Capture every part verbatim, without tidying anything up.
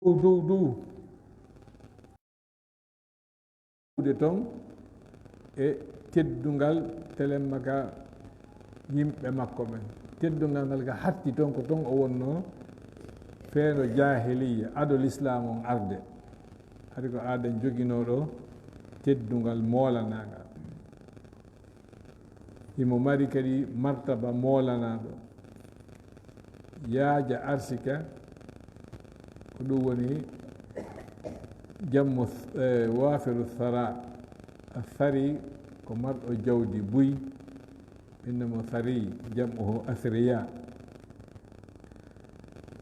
Dow, dow, dow. Ɗowde toon e teddungal telemma ka yimɓe makko ɓen. Teddungal ngal ka hatti toon, ko toon o wonnoo feewndo jaahiliyya, ado lislaam on arde. Hari ko aaden joginooɗo teddungal moolanaangal. Himo mari kadi martaba moolanaaɗo. Yaaja arsika, ko ɗum woni jammu, eh, waafiru thara. Athari ko marɗo jawdi buy, innamo thari, jam'uhu athriya.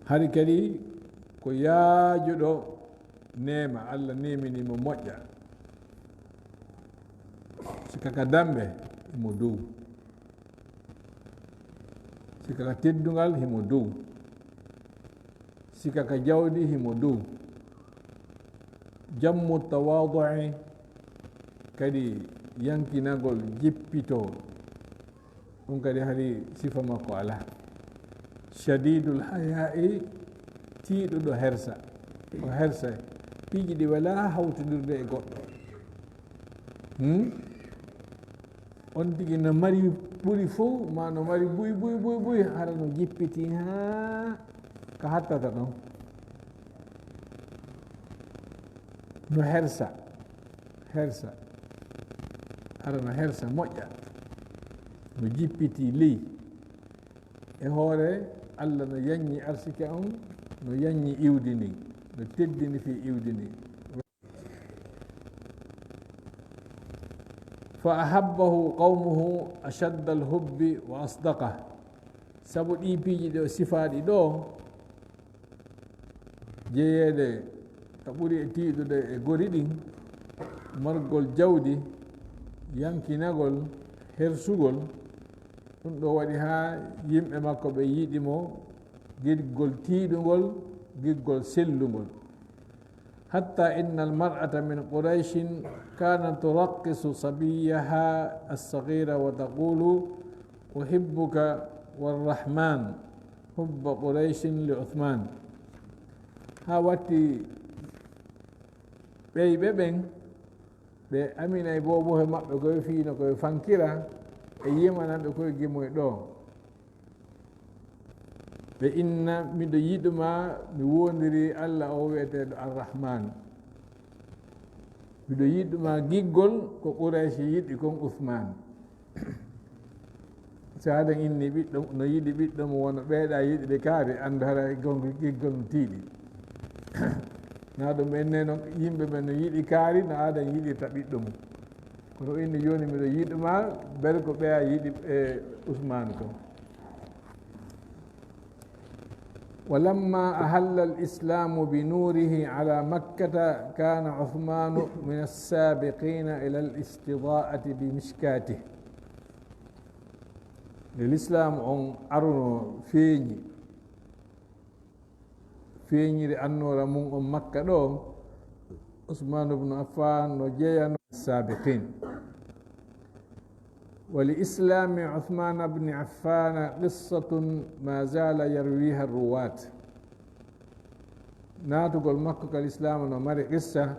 Hari kadi ko yaajuɗo neema, Allah neeminii mo moƴƴa. Sika ka dambe, himo dow. Sika ka teddungal, himo dow. Sika ka jawdi, himo dow. Jammu tawaadu'i, kadi yankinagol, jippitoo. Ɗum kadi hari sifa makko alaa. Shadidul haya'i, tiiɗuɗo hersa. O hersa. Piiji ɗi walaa hawtindirde e goɗɗo. Hmm? On tigi no mari ɓuri fow, ma no mari buy, buy, buy, buy, hara no jippiti haa ka hattata ɗon. No hersa, hersa. Hara no hersa moƴƴa. No jippiti ley. E hoore, Allah no yanyi arsike on, no yanyi iwdi ndin, no teddini fii iwdi ndin. Fa ahabbahu qawmuhu ashaddal hubbi wa asdaqah. Sabu ɗii piiji ɗi o sifaaɗi ɗoo, jeyeede ka ɓuri e tiiɗude e gori ɗin, margol jawdi, yankinagol, hersugol, ɗum ɗoo waɗi haa yimɓe makko ɓe yiɗi mo giggol tiiɗungol, giggol sellungol. حتى إن المرأة من قريش كانت ترقص صبيها الصغير وتقول: "أحبك والرحمن حب قريش لعثمان". Haa watti ɓeyɓe ɓen, ɓe aminay boobohe maɓɓe koye fii no koye fankira, e yimana ɓe koye gimoy ɗoo. Ɓe inna, "Miɗo yiɗu ma, mi woondiri Allah o wi'eteeɗo Ar-Rahman. Miɗo yiɗu ma giggol ko Quraysh yiɗi kon Usman." So aɗa inni ɓiɗɗo, no yiɗi ɓiɗɗo mo wano ɓeyɗa yiɗude kaari, anndu hara gonga giggol no tiiɗi. Na ɗum enne noon yimɓe ɓen no yiɗi kaari, no aadan yiɗirta ɓiɗɗo mum. Kono o inni, "Jooni miɗo yiɗu ma, bel ko ɓeya yiɗi, e, Usmaanu kon." ولما أهل الإسلام بنوره على مكة كان عثمان من السابقين إلى الاستضاءة بمشكاته. Nde Lislaam on aruno feeñi, feeñiri annoora mum on Makka ɗoo, Usmaan ibn Affan no jeyanoo saabiqiin. ولإسلام عثمان بن عفان قصة ما زال يرويها الرواة. Naatugol makko ka Lislaam no mari qissa,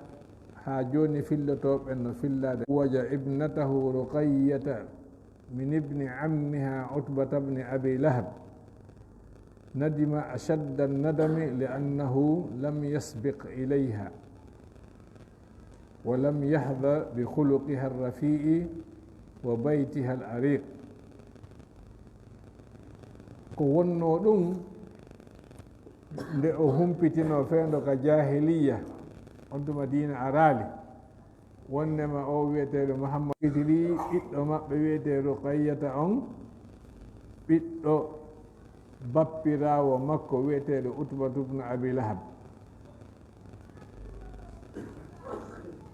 haa jooni fillotooɓe no fillaade. زوج ابنته رقية من ابن عمها عتبة بن أبي لهب. ندم أشد الندم لأنه لم يسبق إليها ولم يحظ بخلقها الرفيع وبيتها العريق. Ko wonnoo ɗum nde o humpitinoo feewndo ka jaahiliyya, on tuma diina araali. Wonnema o wi'eteeɗo Muhammad fitiri ɓiɗɗo maɓɓe wi'eteeɗo Ruqayyata on, ɓiɗɗo bappiraawo makko wi'eteeɗo Utbatu bnu Abi Lahab.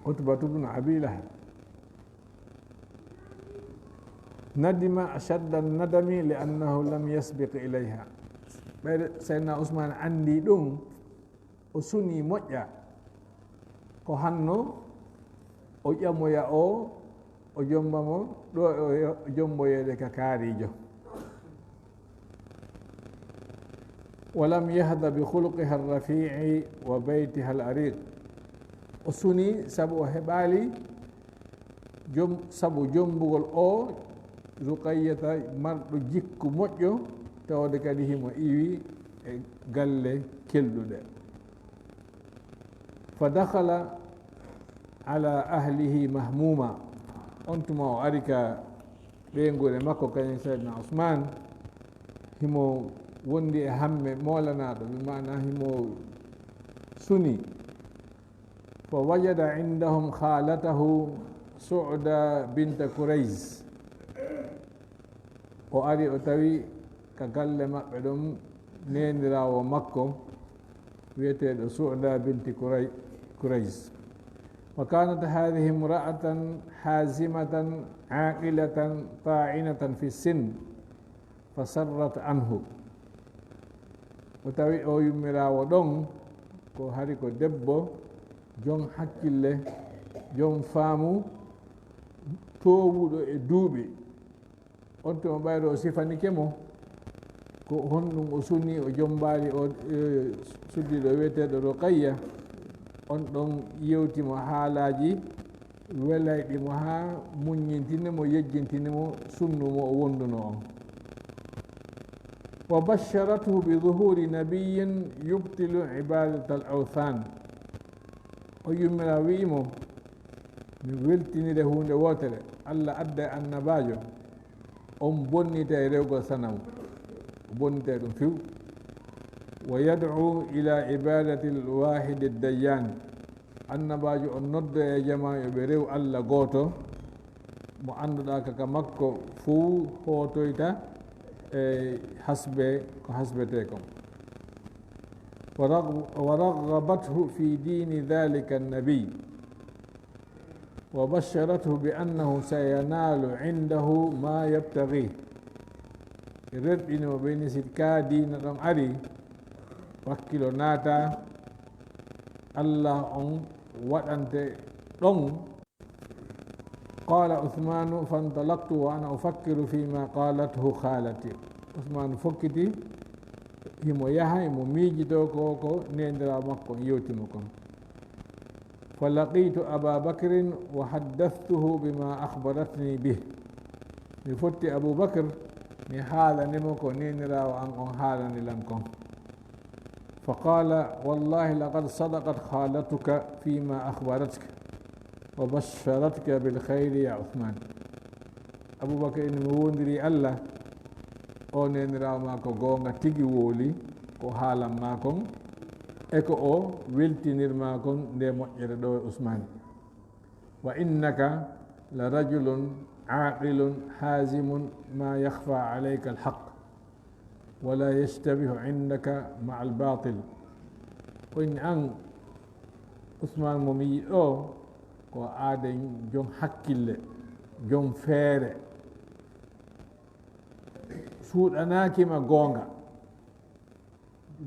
Utbatu bnu Abi Lahab. ندم أشد الندم لأنه لم يسبق إليها. Ɓayde Seydina Usmaan anndi ɗum, o sunii moƴƴa. Ko hanno o ƴamoya o, o jomba mo ɗo o yo-, jomboyeede ka kaariijo. ولم يهض بخلقها الرفيع وبيتها الأريق. O suni sabu o heɓaali jom, sabu jombugol o Ruqayyata marɗo jikku moƴƴo, tawde kadi himo iwi e galle kelɗuɗe. فدخل على أهله مهموما. On tuma o ari ka ɓeynguure makko, kañum Seydina Usmaan, himo wondi e hamme moolanaaɗo, bi maana himo suni. فوجد عندهم خالته سعدى بنت كريز. O ari, o tawi ka galle maɓɓe ɗon neeniraawo makko wi'eteeɗo Su'da binti Kuray-, Kurays. وكانت هذه امرأة حازمة عاقلة طاعنة في السن فسرت عنه. O tawi o yummiraawo ɗon ko hari ko debbo jon hakkille, jon faamu, toowuɗo e duuɓi. On tuma ɓayri o sifanike mo ko honɗum o sunni, o jombaali o, e, suddiiɗo wi'eteeɗo Ruqayya. On ɗon yewti mo haalaaji welayɗi mo haa muññintini mo, yejjintini mo sunnu mo o wonduno on. وبشرته بظهور نبي يبطل عبادة الأوثان. O yummiraawo wi'i mo, mi weltinire huunde wootere, Alla adday annabaajo, on bonnitay rewgol sanamu, o bonnitay ɗum few. ويدعو إلى عبادة الواحد الديان. Annabaajo on nodda e jamaa yo ɓe rew Alla gooto, mo annduɗaa ka, ka makko fow hootoyta e hasbe, ko hasbetee kon. ورغ-، ورغبته في دين ذلك النبي، وبشرته بأنه سينال عنده ما يبتغيه. Rerɗini mo ɓe ni, si ka diina ɗon ari, wakkilo naata, Alla on waɗante ɗon. قال عثمان: فانطلقت وأنا أفكر فيما قالته خالتي. Usmaan fokkiti, himo yaha, himo miijitoo ko, ko neeniraawo makko on yewti mo kon. فلقيت أبا بكر وحدثته بما أخبرتني به. Mi fotti Abuu Bakr, mi haalani mo ko neeniraawo an on haalani lan kon. فقال: والله لقد صدقت خالتك فيما أخبرتك وبشرتك بالخير يا عثمان. Abuu Bakr inni, mi woondirii Alla, o neeniraawo maa ko goonga tigi wowli ko haalan maa kon, e ko o weltinir maa kon nde moƴƴere ɗo e Usmaani. وإنك لرجل عاقل حازم ما يخفى عليك الحق ولا يشتبه عندك مع الباطل. O inni, an Usmaan mo mi yi'i ɗo, ko aaden jon hakkille, jon feere. Suuɗanaaki ma goonga.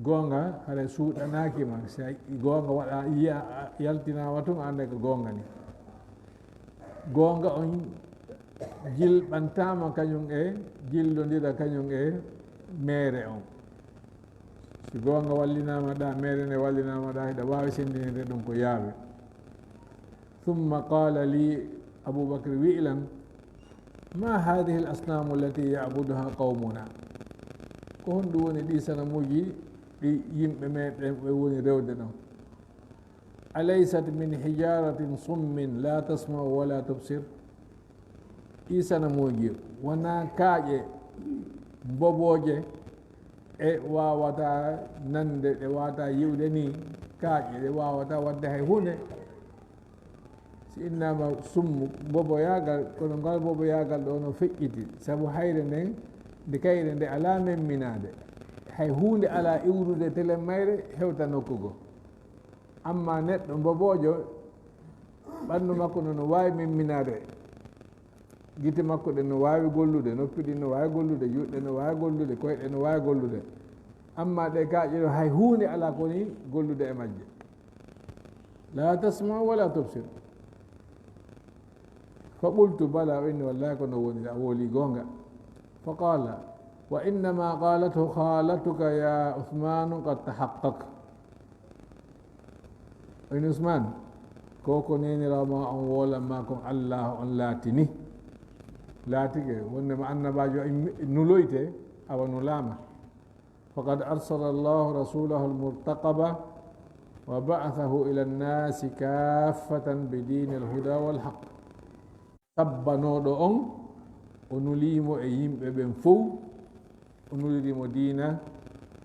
Goonga, hara suuɗanaaki ma. Si a yi'i goonga waɗa, yi'a, yaltinaama tun, annda ko goonga ni. Goonga on jilɓantaama kañum e, jillondira kañum e meere on. Si goonga wallinaama ɗa, meere nde wallinaama ɗa, hiɗa waawi senndinirde ɗum ko yaawi. ثم قال لي، Abuu Bakr wi'i lan, ما هذه الأصنام التي يعبدها قومنا؟ Ko honɗum woni ɗi sanamuuji ɗi yimɓe meɗen ɓe woni rewde ɗon? أليست من حجارة صم لا تسمع ولا تبصر؟ Ɗi sanamuuji wonaa kaaƴe mbobooje, ɗe waawata nande, ɗe waawata yi'ude ni, kaaƴe ɗe waawata waɗde hay huunde. Si innaama summu, mboboyaagal, kono ngal mboboyaagal ɗo no feƴƴiti, sabu hayre nden, nde kayre nde alaa memminaade. Hay huunde alaa iwrude telen mayre hewta nokku goo. Amma neɗɗo mboboojo, ɓanndu makko no, no waawi memminaade. Gite makko ɗen no waawi gollude, noppi ɗin no waawi gollude, juuɗe ɗen no waawi gollude, koyɗe ɗen no waawi gollude. Amma ɗe kaaƴe ɗo, hay huunde alaa ko woni gollude e majje. لا تسمع ولا تبصر. فقلت: بلى, o inni, wallaahi ko no woni, a wooli goonga. فقال: وإنما قالته خالتك يا عثمان قد تحقق. Woni Usmaan, ko ko neeniraawo ma on woolan ma kon Allah on laatini. Laatike, wonde ma annabaajo nuloyte, awa nulaama. فقد أرسل الله رسوله المرتقب وبعثه إلى الناس كافة بدين الهدى والحق. Sabbanooɗo on, o nulii mo e yimɓe ɓen fow, o nuliri mo diina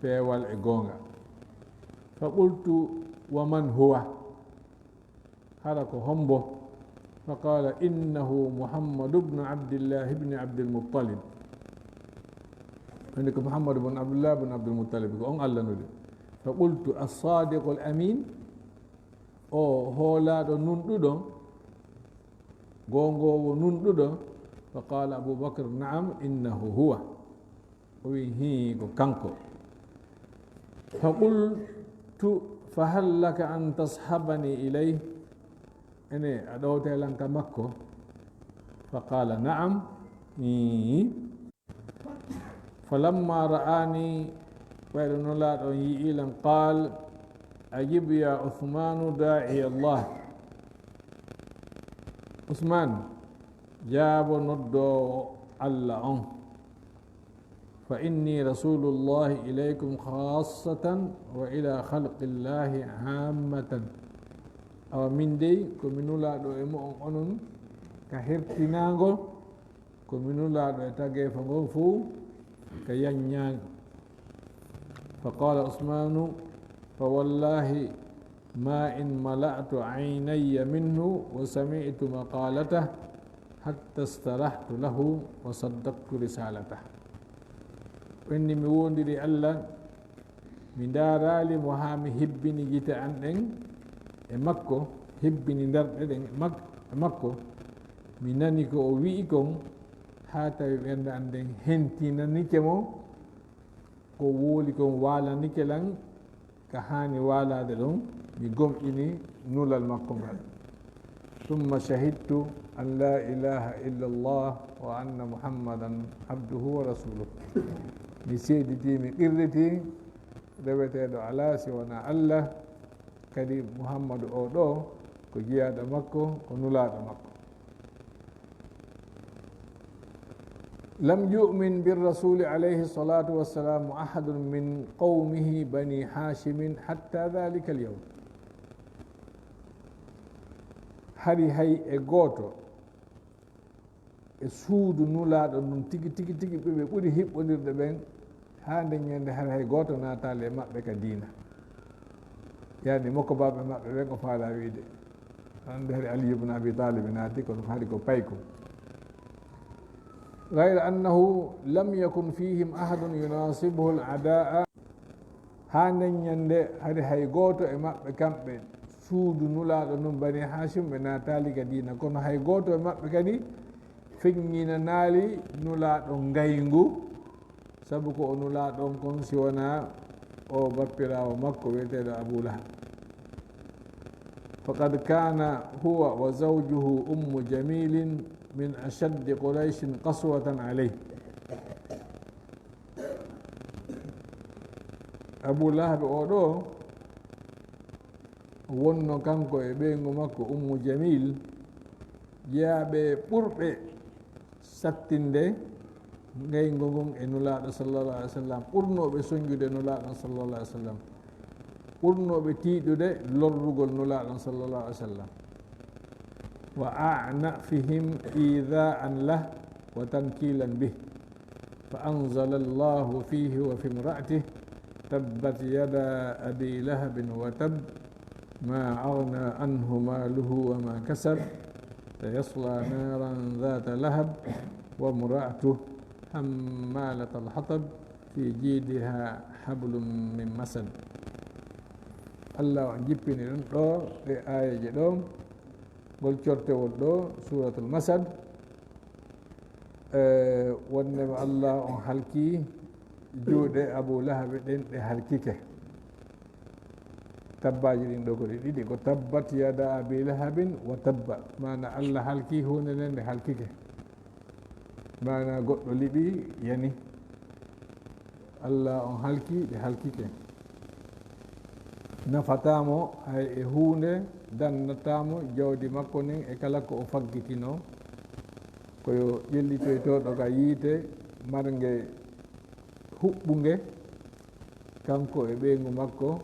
peewal e goonga. فقلت: ومن هو؟ Hara ko hombo? فقال: إنه محمد بن عبد الله بن عبد المطلب. Woni ko Muhammadu bun Abdullah bun Abdul Muttalib, ko on Allah nuli. فقلت: الصادق الأمين؟ O hoolaaɗo nunɗuɗo, goongoowo nunɗuɗo? فقال أبو بكر: نعم، إنه هو. O wi: Hii, ko kanko. فقلت: فهل لك أن تصحبني إليه؟ Ene, a ɗowtay lan ka makko? فقال: نعم. Ii. فلما رآني, ɓayɗo Nulaaɗo on yi'ii lan, قال: أجب يا عثمان داعي الله. Usmaan, jaabo noddoowo Allah on. فإني رسول الله إليكم خاصة وإلى خلق الله عامة. Awa min dey, ko mi nulaaɗo e mo'on onon ka hertinaango, ko mi nulaaɗo e tageefo ngon fow ka yanñaango. فقال عثمان: فوالله ما إن ملأت عيني منه وسمعت مقالته حتى استرحت له وصدقت رسالته. Inni mi woondiri Allah, mi ndaaraali mo haa mi hebbini gite an ɗen e makko, hebbini ndarɗe ɗen e mak-, e makko, mi nani ko o wi'i kon, haa tawi ɓernde an nden hentinanike mo, ko woli kon waalanike lan ka haani waalaade ɗon, mi gomɗini nulal makko ngal. ثم شهدت أن لا إله إلا الله وأن محمدا عبده ورسوله. Mi seeditii, mi qirritii, reweteeɗo alaa si wonaa Allah, kadi Muhammadu oo ɗoo ko jiyaaɗo makko, ko nulaaɗo makko. لم يؤمن بالرسول عليه الصلاة والسلام أحد من قومه بني هاشم حتى ذلك اليوم. Hari hay e gooto e suudu nulaaɗo ndun tigi, tigi, tigi, ɓe, ɓe ɓuri hiɓɓondirde ɓen, haa nden ñande hari hay gooto naataali e maɓɓe ka diina. Yani, mokkobaaɓe maɓɓe ɓen o faalaa wi'ude. Hande hari Ali ibn Abi Talib naati, kono hari ko payko. غير أنه لم يكن فيهم أحد يناصبه العداء. Haa nden ñande hari hay gooto e maɓɓe kamɓe suudu nulaaɗo ndun Bani Hashim ɓe naataali ka diina, kono hay gooto e maɓɓe kadi feññinanaali nulaaɗo ngayngu, sabu ko o nulaaɗo on kon si wonaa o bappiraawo makko wi'eteeɗo Abu Lahab. فقد كان هو وزوجه أم جميل من أشد قريش قسوة عليه. Abu Lahab oo ɗoo wonno kanko e ɓeyngu makko Ummu Jamil, jeyaaɓe ɓurɓe sattinde ngayngu ngun e Nulaaɗo sallallahu alaihi wasallam, ɓurnooɓe soñjude Nulaaɗo sallallahu alaihi wasallam, ɓurnooɓe tiiɗude lorrugol Nulaaɗo sallallahu alaihi wasallam. وأعنفهم إيذاء له وتنكيلا به. فأنزل الله فيه وفي امرأته: تبت يدا أبي لهب وتب، ما أغنى عنه ماله وما كسب، سيصلى نارا ذات لهب، وامرأته حمالة الحطب، في جيدها حبل من مسد. Allah on jippini ɗum ɗoo, ɗe aayeeje ɗoo, ngol cortewol ɗoo, Suuratul Masad, e, wonnde mo Allah on halki juuɗe Abu Lahabi ɗen, ɗe halkike. Tabbaaji ɗin ɗoo ko ɗi ɗiɗi, ko tabbat yada Abi Lahabin wa tabba, maana Allah halki huunde nden, nde halkike. Maana goɗɗo liɓi, yani. Allah on halki, ɗe halkike. Nafataa mo hay e huunde, dannataa mo jawdi makko ndin e kala ko o faggitinoo. Ko yo ƴellitoytooɗo ka yiite marnge huɓɓunge, kanko e ɓeyngu makko,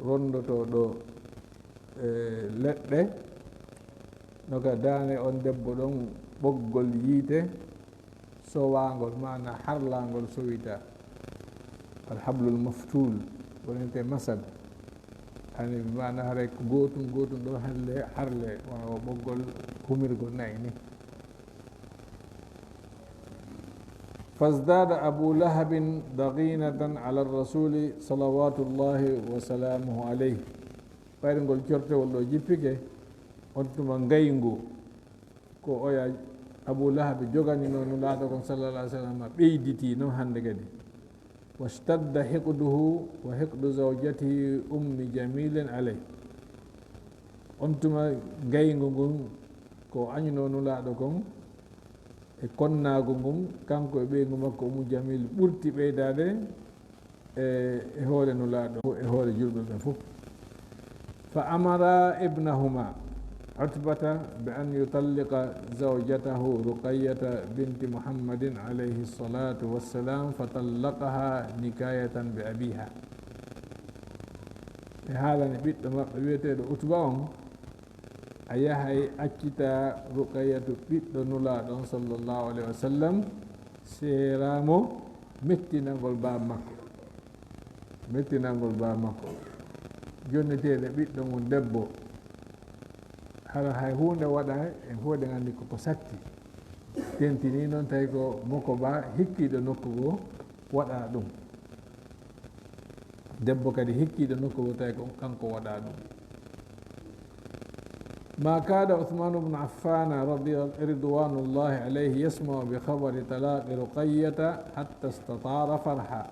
rondotooɗo, e, leɗɗe, no ka daande on debbo ɗon ɓoggol yiite sowaangol, maana harlaangol sowita. Al hablul maftul, wonante masad. Ani maana haray ko gootun, gootun ɗo harle, harle, wano ɓoggol humirgol nayi ni. فازداد أبو لهب ضغينة على الرسول صلوات الله وسلامه عليه. Ɓayri ngol cortewol ɗo jippike, on tuma ngayngu ko oya Abu Lahab joganinoo Nulaaɗo kon, sallallahu alaihi wasallam, ɓeyditii non hannde kadi. واشتد حقده وحقد زوجته أم جميل عليه. On tuma ngayngu ngun ko añunoo Nulaaɗo kon, e konnaagu ngun, kanko e ɓeyngu makko Ummu Jamil ɓurti ɓeydaade e, e hoore Nulaaɗo, e hoore julɓe ɓen fof. فأمرا ابنهما عتبة بأن يطلق زوجته رقية بنت محمد عليه الصلاة والسلام، فطلقها نكاية بأبيها. Ɓe haalani ɓiɗɗo maɓɓe wi'eteeɗo Utba on, a yahay accitaa Ruqayyatu ɓiɗɗo Nulaaɗo on, sallallahu alaihi wasallam, seeraa mo mettinangol baaba makko. Mettinangol baaba makko. Jonneteeɗo ɓiɗɗo ngun debbo, hara hay huunde waɗa, en fof eɗen anndi ko ko satti. Tentinii noon tawi ko moko ba hikkiiɗo nokku goo waɗa ɗum. Debbo kadi hikkiiɗo nokku goo tawi ko kanko waɗa ɗum. ما كاد عثمان بن عفان رضي، رضوان الله عليه، يسمع بخبر طلاق رقية حتى استطار فرحا.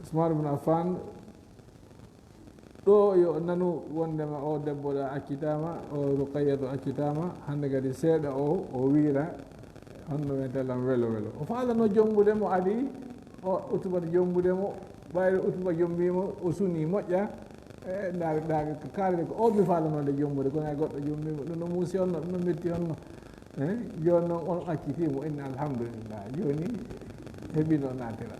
Usmaan ibn Affaan ɗo yo nanu wondema o debbo ɗa accitaama, o Ruqayyatu accitaama, hannde kadi seeɗa o, o wiira, honno wiyete lan welo welo. O faalano jombude mo, adi o Utbata jombude mo, ɓayri Utba jombi mo, o suni moƴƴa, e, ndaari, ndaari, ko kaalde ko o mi faalanoode jombude, kono hay goɗɗo jombi mo, ɗum no muusi honno, ɗum no metti honno. Eh, jooni noon on accitiimo, inna alhamdulillah. Jooni heɓino naatira.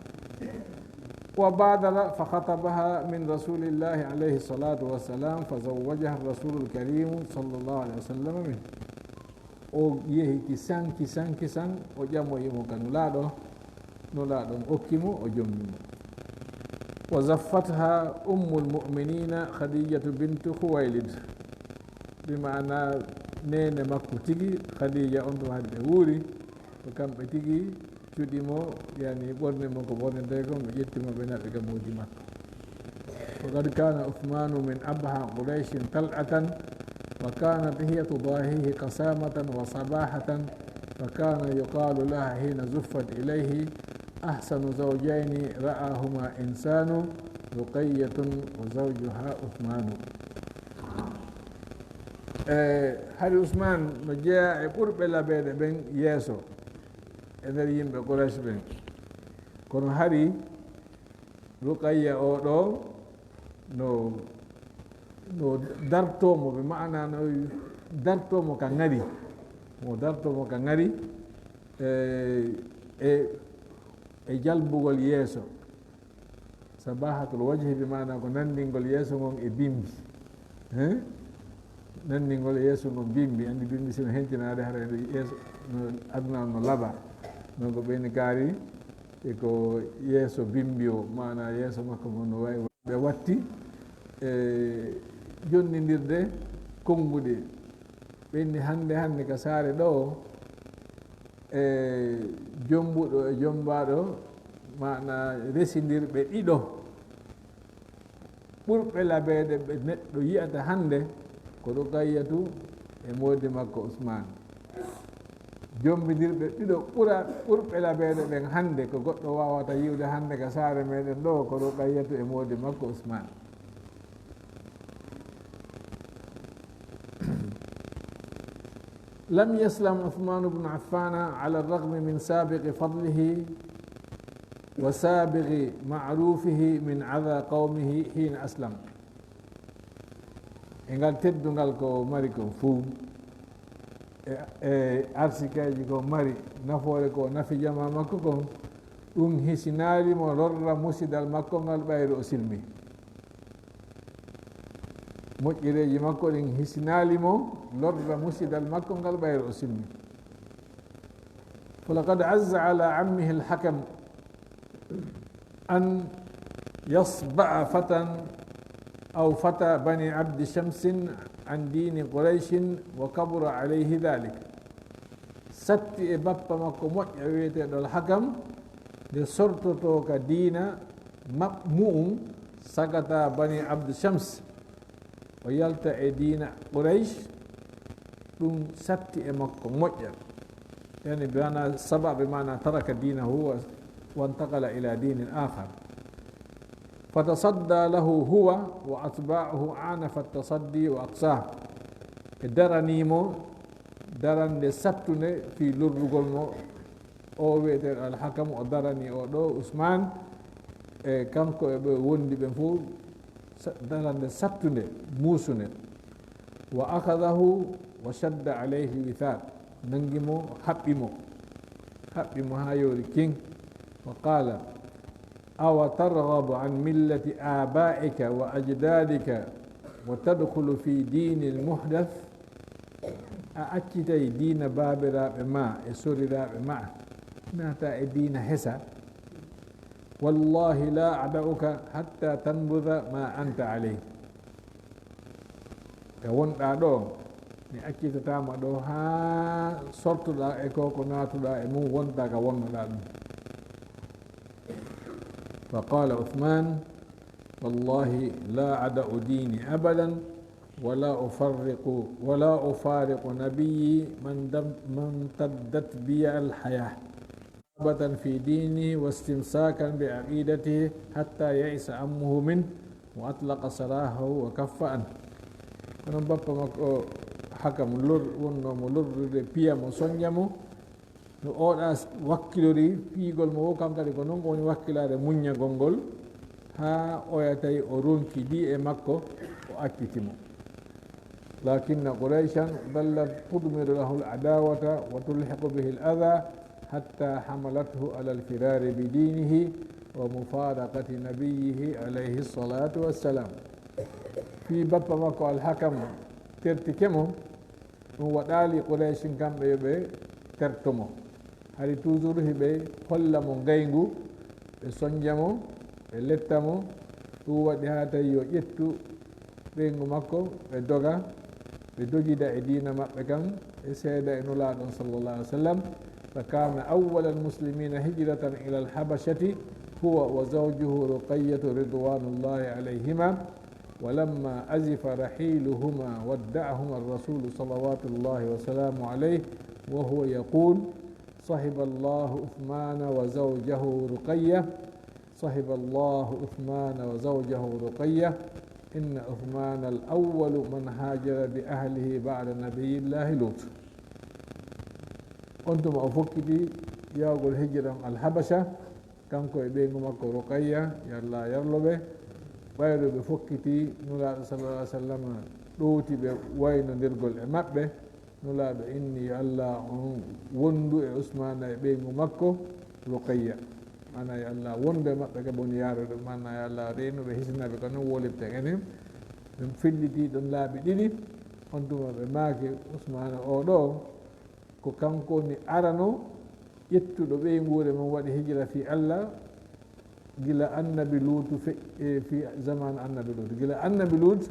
وبادر فخطبها من رسول الله عليه الصلاة والسلام فزوجها الرسول الكريم صلى الله عليه وسلم منه. O yehi ki sanki, sanki, san, o ƴamoyi mo ka Nulaaɗo, Nulaaɗo on okki mo, o jombi mo. وزفتها أم المؤمنين خديجة بنت خويلد. Bi maana neene makko tigi, Khadija, on tuma haade ɓe wuuri, ko kamɓe tigi cuɗi mo, yani ɓorni mo ko ɓornetee kon, ɓe ƴetti mo, ɓe naɓi ka moodi makko. وقد كان عثمان من أبهى قريش طلعة، وكانت هي تضاهيه قسامة وصباحة، فكان يقال لها حين زفت إليه: أحسن زوجين رآهما إنسان، رقية وزوجها عثمان. E, hari Usmaan no jeyaa e ɓurɓe labeede ɓen yeeso e nder yimɓe Quraysh ɓen. Kono hari Ruqayya o ɗo no, no dartoo mo, ɓe maana no dartoo mo ka ŋari. Mo dartoo mo ka ŋari, e, e, e jalbugol yeeso. Sabahatul wajhi bi maana ko nanndingol yeeso ngon e bimbi. Hein? Nanndingol yeeso ngon bimbi. Anndi bimbi sino hentinaade hara e yeeso, no aduna on no laba. Donc ɓeyni kaari e ko yeeso bimbi o, maana yeeso makko ngon no wayi. Ɓe watti e jonnindirde konnguɗi. Ɓe inni hannde, hannde ka saare ɗo, e jombuɗo e jombaaɗo, maana resindirɓe ɗiɗo ɓurɓe labeede ɓe neɗɗo yi'ata hannde, ko Ruqayyatu e moodi makko Usmaan. Jombindirɓe ɗiɗo ɓura, ɓurɓe labeede ɓen hannde, ko goɗɗo waawata yi'ude hannde ka saare meɗen ɗo, ko Ruqayyatu e moodi makko Usmaan. لم يسلم عثمان بن عفان على الرغم من سابق فضله وسابغ معروفه من أذى قومه حين أسلم. E ngal teddungal ko mari kon fuu, e, e arsikeeji ko mari, nafoore ko nafi jamaa makko kon, ɗum hisinaali mo lorra musidal makko ngal ɓayri o silmi. Moƴƴereeji makko ɗin hisinaali mo lorra musidal makko ngal ɓayri o silmi. فلقد عز على عمه الحكم أن يصبأ فتى أو فتى بني عبد شمس عن دين قريش وكبر عليه ذلك. Satti e bappa makko moƴƴa wiyeteeɗo Al-Hakam nde sortotoo ka diina maɓ-, mu'um sagata Bani Abdu Shams, o yalta e diina Quraysh, ɗum satti e makko moƴƴa. Yani bi maana saba, bi maana taraka dinahu wa, wa intaqala ila dinin akhar. Fatasadda lahu huwa wa atba'uhu anafa tasaddi wa aqsa. Ɓe daranii mo darande sattunde fii lorrugol mo. O wiyeteeɗo Al-Hakam, o daranii o ɗo Usmaan, e kanko e ɓe wondi ɓen fof, sa-, darande sattunde, muusunde. Wa akhadahu wa shadda alayhi withaq. Nangi mo, haɓɓi mo. Haɓɓi mo haa yoori kin. Wa qala, "Awa targhabu an millati abaika wa ajdadika wa tadkhulu fi dinil muhdath?" A accitay diina baabiraaɓe ma e soriraaɓe ma, naata e diina hesa? Wallahi la ada'uka hatta tanbudha ma anta alayh. Ka wonɗaa ɗo, mi accitataa ma ɗo haa sortoɗaa e ko, ko naatuɗaa e mum, wontaa ka wonnoɗaa ɗum. Fa qala Uthman, wallahi la ada'u dini abadan, wala ufarriqu, wala ufariqu nabiyyi man dam-, man taddat biya al-hayah. Thabatan fi dinihi wastimsakan bi aqidatihi hatta ya'isa ammuhu min wa atlaqa sarahahu wa kaffa an. Kono bappa makko Hakam lor-, wonno mo lorrude piya mo, sonja mo, no oɗa s-, wakkilori piyigol mo o, kan kadi ko non o woni wakkilaade muññagol ngol, haa oya tawi o ronki di e makko, o acciti mo. Lakinna Qurayshan dallat tudmiru lahu al-adawata wa tulhiqu bihi al-adha hatta hamalathu ala al-firari bi dinihi wa mufaraqati nabiyyihi alayhi salatu wassalam. Fii bappa makko Al-Hakam tertike mo, ɗum waɗaali Qurayshin kamɓe yo ɓe terto mo. Hari toujours hiɓe holla mo ngayngu, ɓe sonja mo, ɓe letta mo. Ɗum waɗi haa tawi yo ƴettu ɓeyngu makko, ɓe doga, ɓe dogida e diina maɓɓe kan, ɓe seeda e Nulaaɗo on sallallahu alaihi wasallam. Fa kana awwalal muslimina hijratan ilal Habashati huwa wa zawjuhu Ruqayyatu ridwanullahi alayhima. ولما أزف رحيلهما ودعهما الرسول صلوات الله وسلامه عليه وهو يقول: صحب الله عثمان وزوجه رقية، صحب الله عثمان وزوجه رقية، إن عثمان الأول من هاجر بأهله بعد نبي الله لوط. On tuma o fokkiti yahugol hijira on Alhabasha, kanko e ɓeyngu makko Ruqayya, yo Allah yarlo ɓe. Ɓayru ɓe fokkiti, Nulaaɗo sallallahu alaihi wasallam ɗowti ɓe waynondirgol e maɓɓe. Nulaaɗo inni, yo Allah on wondu e Usmaana e ɓeyngu makko Ruqayya. Maana yo Allah wondu e maɓɓe, ka boni yaarude, maana yo Allah reenu ɓe, hisina ɓe, ko non wolirten enen. Ɓe filliti ɗon laabi ɗiɗi, on tuma ɓe maaki, Usmaana o ɗo, ko kanko woni arano ƴettuɗo ɓeynguure mum waɗi hijra fii Allah, gila annabi Luutu fe-, e fii zamaanu annabi Luutu. Gila annabi Luutu,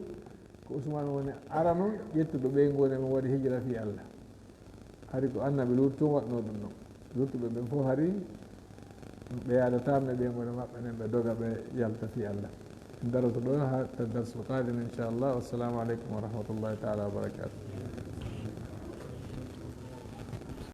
ko Usmaan woni arano ƴettuɗo ɓeynguure mum waɗi hijra fii Allah. Hari ko annabi Luutu tun waɗno ɗum non. Luttuɓe ɓen fof hari ɓe yaadataa e ɓeynguure maɓɓe nden, ɓe doga, ɓe yalta fii Allah. En daroto ɗo haa darsul qaadim, inchallah. Wassalamu aleykum wa rahmatullahi taala wa barakatuh.